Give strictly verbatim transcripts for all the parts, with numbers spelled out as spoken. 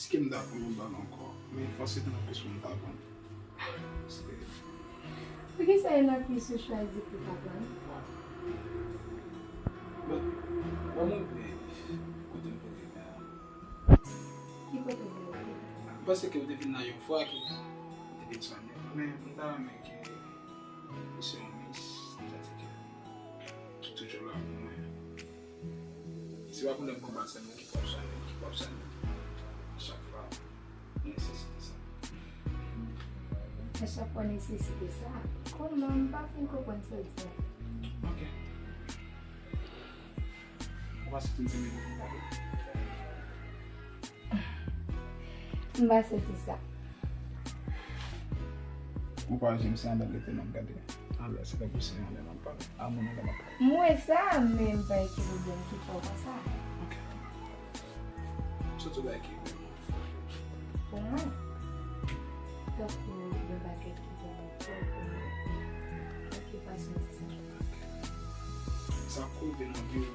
Èske m ta pran yon bal ankò? Men fòse tann anplis pou m ta pran. Paske Poukisa Enakis ou chwazi pou ta pran? Bon, ban m ouvri kote m te vin la. Ki kote w vle ouvri? M panse ke w te vin la yon fwa ke m te vin sonnen. Men m ta renmen ke ou se yon mis, sètadi ke ki toujou la pou mwen. Se pa pou lè m pran bal sèlman ki pou ap sonnen, ki pou ap sonnen. Chak fwa, mwen nesesite sa. A chak fwa w nesesite sa? Kòman? M pa fin konprann sa w di a. Ok. Ou pa santi m timid pou m pale? M pa santi sa. Ou pa jwenn se andan lete m ap gade. Anlè, se tankou se anlè m ap pale. A moun anlè m ap pale. M wè sa, men m pa wè ki pwoblèm ki fè w konsa. Ok. Sòt ou bay ki vrèman fò. Pou mwen, tankou yon bagay ki vrèman fò pou mwen. Mwen ki pa santi sa. Sa koute nan vi w.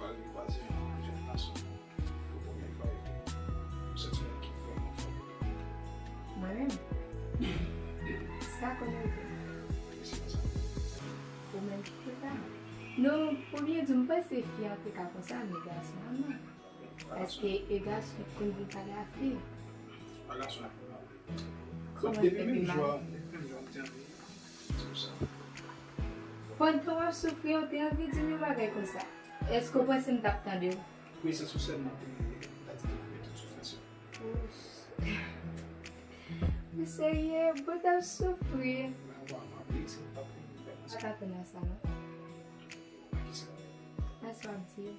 Pale kwaze yon jèn gason. Pou premye fwa yo. Ou santi bagay ki vrèman fò. Mwen menm? Sa konn rive. Ki se konsa. Ou menm ki fè sa? Non, pou byen di, m panse fi an te ka konsa, men gason an non. Paske e gason ki konn vin pale a fi. Pa gason an. Kòman Depi fè menm pi mal? Jou a, depi menm jou a, m te anvi di w sa. Pandan w ap soufri, ou te anvi di m yon bagay konsa. Èske w panse m t ap tande w? Prezans ou sèlman te ta di te koupe tout soufrans yo. Ou serye? Bon, w t ap soufri. Mwen, w ap ap reyisi, w t ap reyisi. Pa t atann a sa, non. Akisa? A sa w ap di yo.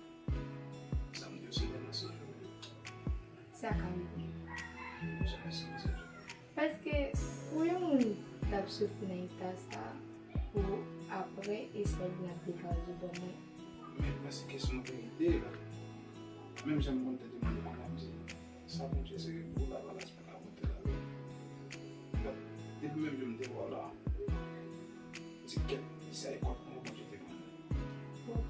Sa m di w se dènye soufri. Sa ka rive. Janm eseye sa. Paske pou yon moun t ap soufri nan eta sa, pou apre espè l vin ap degaje bò mwen. Men m panse kesyon verite la. Menm jan m konn tande moun yo konn ap di, sa Bondye se pou lavalas pou ka monte lave. Donk, depi menm jou m te wè w la, m di kèt, sa e kòb mwen Bondye te ban mwen.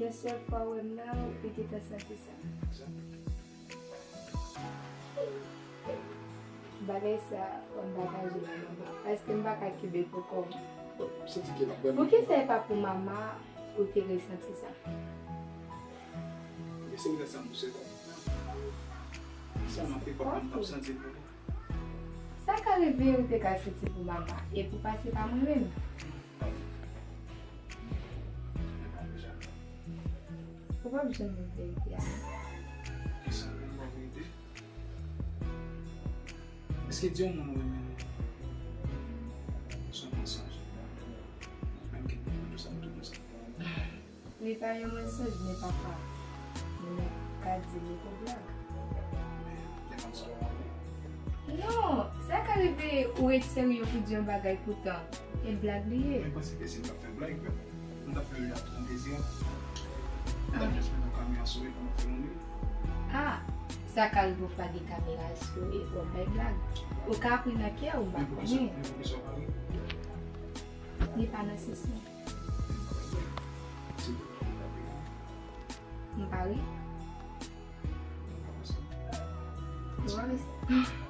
Yon sèl fwa w wè m la, ou te gentan santi sa. Egzak. Bagay sa, fò m pataje l ak manman, paske m pa ka kenbe l pou kò m. Bon, m santi ke l ap ban m. Poukisa e pa pou manman ou te resanti sa? Men se petèt sa m pouse kò m. Sa m ap fè kòb mwen, m t ap santi l pou li. Sa ka rive ou te ka santi pou manman, epi w pase pa mwen menm. Men pa deja. Ou p ap janm wè verite a. Kisa w vle m ba w verite? Èske di yon moun ou renmen l se yon mansonj? Menm ke nou tout sa, nou tout nou sa. Li pa yon mansonj, men papa. Men nou ka di li pou blag. Men, lè m ap sa w ap Non, sa ka rive ou ret serye pou di yon bagay poutan e blag li ye. Mwen panse ke si m t ap fè blag, m t ap fè l ap pran plezi a. M t ap jis mete yon kamera sou li pou m fè yon li. Ah, sa ka rive ou fwa gen kamera sou ou epi w ap bay blag. Ou ka ap ri nan kè ou, m pa Men poukisa, konnen. Men poukisa w pa ri? Li pa nan sans mwen. Se de pou w pa ri. M pa ri. Mwen pa panse. Ou pa panse?